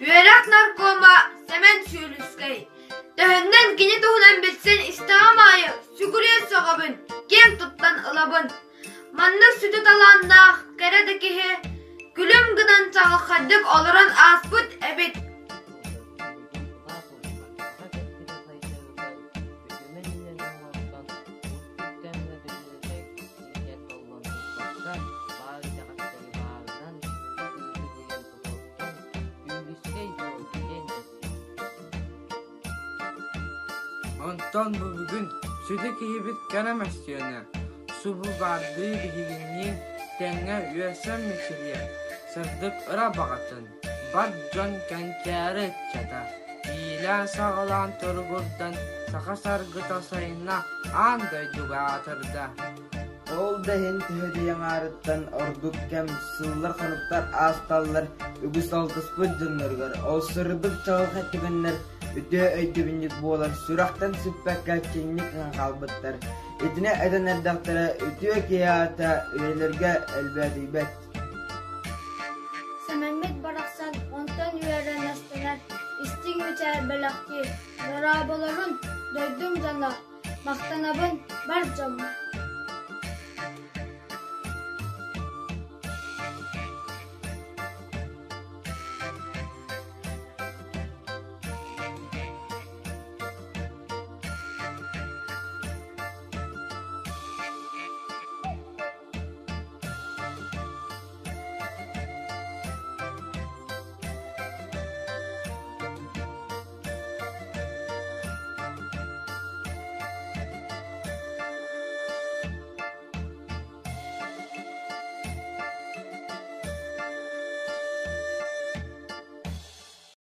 Үөрэх наркома Сэмэн Сүүлүскэй Төһөннөн кини туһунан билсэн истэҕим аайы сүгүрүйэ сөҕөбүн, киэҥ туттан ылабын. Маннык сүдү талааннаах кэрэ да киһи күлүм гынан чаҕылхайдык олорон ааспыт эбит. Онтон бу бүгүн сүдү киһибит кэрэ мөссүөнэ, субу баардыы биһигинниин тэҥҥэ үөрсэн мичилийэр сырдык ыра баҕатын, бар дьон кэнчээри ыччата, иилээн-саҕалаан туругурдан саха саргыта сайынна аан дойдуга аатырда. Ол да иһин төһө аҥаарыттан ордук кэм сыллар-хонуктар аасталлар үгүс алтыспыт дьонноругар ол сырдык чаҕылхай түгэннэр үтүө өйдөбүнньүк буолар сүрэхтэн сүппэккэ чиҥник хаалбыттар. Итини этэн эрдэхтэрэ үтүө киһи аата үйэлэргэ элбээтийбэт. Сэмэммит барахсан онтон үөрэн астынар, истиҥ мичээр бэлэхтиир, дорооболорун, дойдум дьоно, махтанабын бар дьоммор.